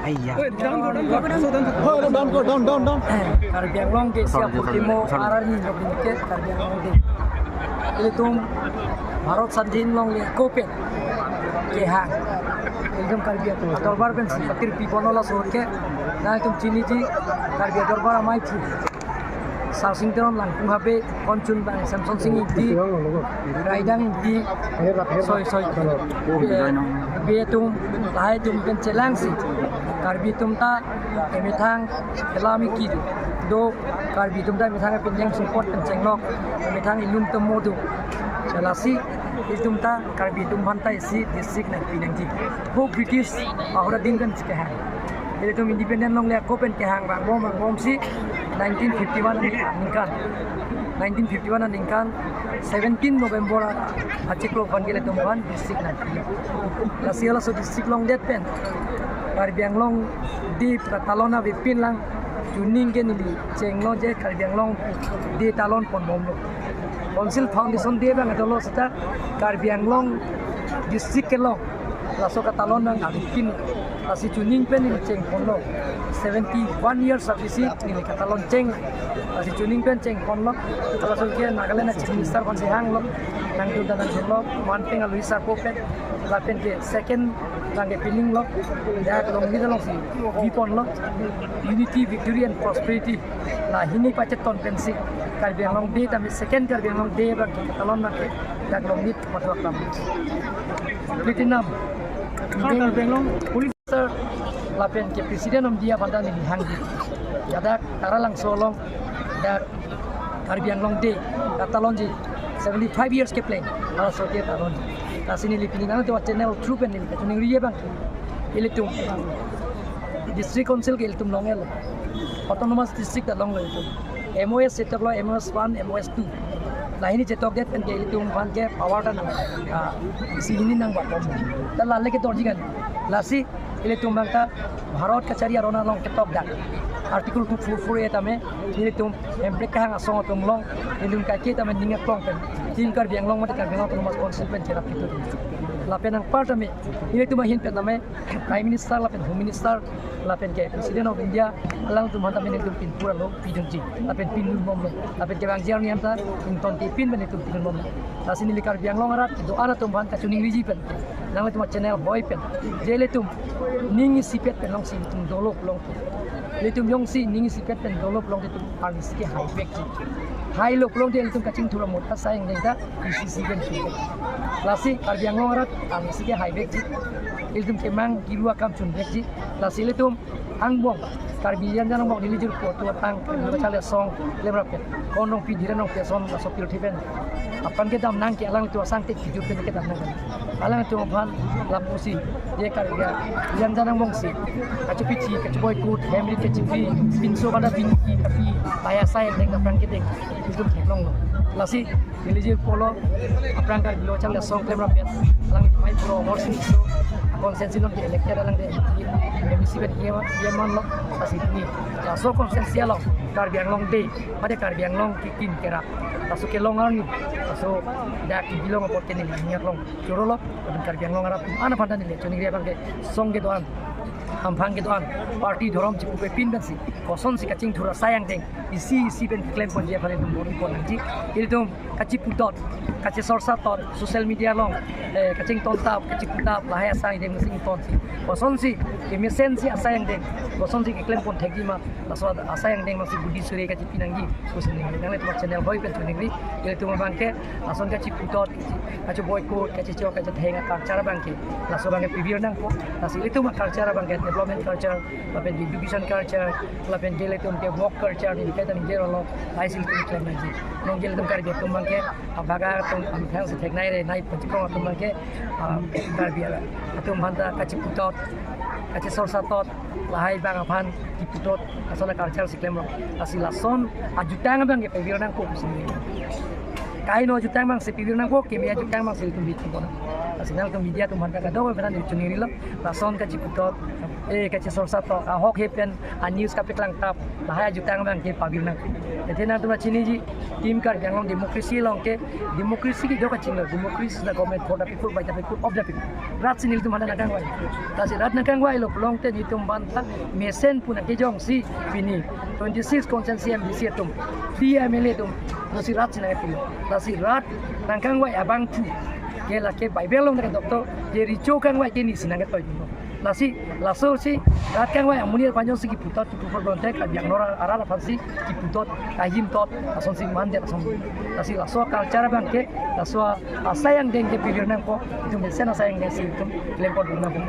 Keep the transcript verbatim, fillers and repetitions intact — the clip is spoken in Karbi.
Aiya. Down, down, down, down. Karbi Anglong ke siap sorry, sorry, utimo sorry. Arani nok ke Karbi Anglong ke. Ilitum Bharat Sadhin longle ako pen kehang. Ilitum Karbi Anglong Dorbar pensi patir piponlo laso ke. Nangtum chiniji Karbi Dorbar amei pu. Sarsing Teron, Langkung Habe, Konchun bang Samson Sing Ingti, Raidang Ingti, soi soi, eh, Betum, lahai atum pen chelangsi Karbi atum ta emethang elam iki do, Karbi atum ta emethang pen jeng support pen chenglok, emethang ilum atum modu. Lasi itum ta Karbi atum aphan ta isi district nangpi nangji. Ho British ahora din kan kehang. Ilitum independent longle ako pen kehang vangbom vangbomsi nineteen fifty-one aningkan. Nineteen fifty-one aningkan seventeen November achiklo aphan ke ilitum aphan district nangpi. Lasi halaso district longdet pen Karbi Anglong Day katalon avepin lang, chuning ke neli chenglo je Karbi Anglong Day talon ponbomlo. Council Foundation Day bang dolo seta Karbi Anglong district kelong laso katalon nang avepin. Lasi chuning pen neli chengponlo. Seventy-one years aphi si neli katalon cheng. Lasi chuning pen chengponlo. Laso ke Nagaland a Chief Minister aphan si hanglo. Nangdun ta nangdunlo. Manpeng alui sarpo pen. Lapen ke second abang ke pining lo. Dak longle alongsi biponlo. Unity, victory and prosperity. La hini pacheton pensi Karbi Anglong Day tame second Karbi Anglong Day bang ke katalon bang ke dak longle matwa kam. Platinum. Karbi Anglong Police Sir, lapen ke President of India aphan ta neli hangji. Ya dak Taralangso along dak Karbi Anglong Day katalonji, seventy-five years ke plan. Halaso ke talonji. Lasi neli pini nangtum channel through pen neli kachiningri abang ke ilitum District Council ke ilitum longlo. Autonomous District ta longlo ilitum. M O S chetok lo, M O S one, M O S two. Lahini chetokdet pen ke ilitum aphan ke power ta nang, ah, isi hini nang bakom. Ta lale ke dorji kan. Lasi ilitum bang ta Bharat kachari aron along ketok dak. Article two four four A tame ilitum Hemprek kehang asong atum along ilitum kaike tame ning aklong pen Team Karbi Anglong mate Karbi Anglong Autonomous Council pen cherap itu. Lapen anpar tame ilitum ahin pen tame Prime Minister lapen Home Minister lapen ke President of India alangtum aphan tame nelitum pin pura lo pidunji lapen pindunbomlo lapen kevangji arni anta ington te pin pen nelitum pindunbomlo. Lasi neli Karbi Anglong arat kedo-an atum aphan kachiningriji pen nanglitum channel boi pen je ilitum ning isipet pen longsi ilitum dolok longpo. Ilitum jongsi ning isipet pen dolok longpo ilitum arnisi ke haivekji. Hailok longpo ilitum kachingthur amot asai angdeng ta isi isi pen chunvek. Lasi Karbi Anglong arat arnisi ke haivekji. Ilitum kemang kiru akam chunvekji. Lasi ilitum angbong Karbi Anglong angbong neli jirpo atum aphan Karbi Anglong Chale Song klemrap ke. Konrongpi Dhiren Rongpi ason laso pirthe pen apran kedam nang ke alangtum asang te kijut pen kedam nang. Alangtum aphan lapusi je Karbi Anglong angbongsi kachepichi, kacheboycott, hemrit kachepi, pinso kada pinki kapi, lahai asai angdeng apran kedeng ilitum theklonglo. Lasi neli jirpo lo aphrang Karbi Anglong Chale Song klemrap pen alang mai pro Horsing Tisso constituency along ke elected alang de M C pen ke yaman lo. Lasi ni laso constituency along Karbi Anglong Day mate Karbi Anglong kekim kerap laso kelong arni laso dak kebi long apot ke neli ning aklong chorolo. Lapen Karbi Anglong arat an aphan ta neli chiningri abang ke song kedo-an, hamphang kedo-an, party dhorom chipupe pin pensi kosonsi kachingthur asai angdeng isi isi pen keklemponji aphan ilitum bor-ipon nangji. Ilitum kachiputot, kachesorsatot, social media along, eh, kachingtontap, kachiputap, lahai asai angdeng sing tonsi. Kosonsi kemesensi asai angdeng, kosonsi keklempon thekji ma, laso asai angdeng masi budi suri kachipi nangji. Kusin nangli nanglitum channel boi pen chiningri, ilitum abang ke lason kachiputot, kacheboycott, kachichok, kachetheng a-culture abang ke laso abang ke pivir nangpo. Lasi ilitum a-culture abang ke development culture, lapen education culture, lapen ke ilitum ke work culture, neli kaita ningje rolo, lahai si ilitum klem nangji. Nonke ilitum Karbi atum abang ke, abang atum amthang si theknai re, nai pachikong atum abang ke, ah, Karbi atum aphan ta kachiputot, kachesorsatot, lahai abang aphan kiputot, lason a-culture si klemlo. Lasi lason ajutang abang ke pivir nangpo kusin. Kaino ajutang abang si pivir nangpo, keme ajutang abang si ilitum bit nangpo. Signal ke media atum aphan kadokave aphan neli choningri lo, lason kachiputhot, eh, kachisorsa to, ahok he pen a news kapeklang tap, lahai ajutang abang ke pavir nang. Athe nangtum chiniji, Team Karbi Anglong democracy along ke, democracy kedo kachinglo, democracy is the government for the people, by the people, of the people. Rat si nelitum aphan nangkangvai. Lasi rat nangkangvailo pulote nelitum aphan ta mesen pu nangkejongsi pini twenty-six constituency M D C atum, three M L A atum, lasi rat si nangpilo. Lasi rat nangkangvai abangphu ke lake Bible along nangkedok to, je recho kangvai ke neli si nangketoi. Lasi lasosi rat kangvai amonit aphan jongsi kiputhot, kiputhot bonte Karbi Anglong arat aphansi kiputhot, kahimthot, asonsi mandet ason. Lasi laso culture abang ke, laso asai angdeng ke pavir nangpo, itum mesen asai angdeng si itum klempon nangpo.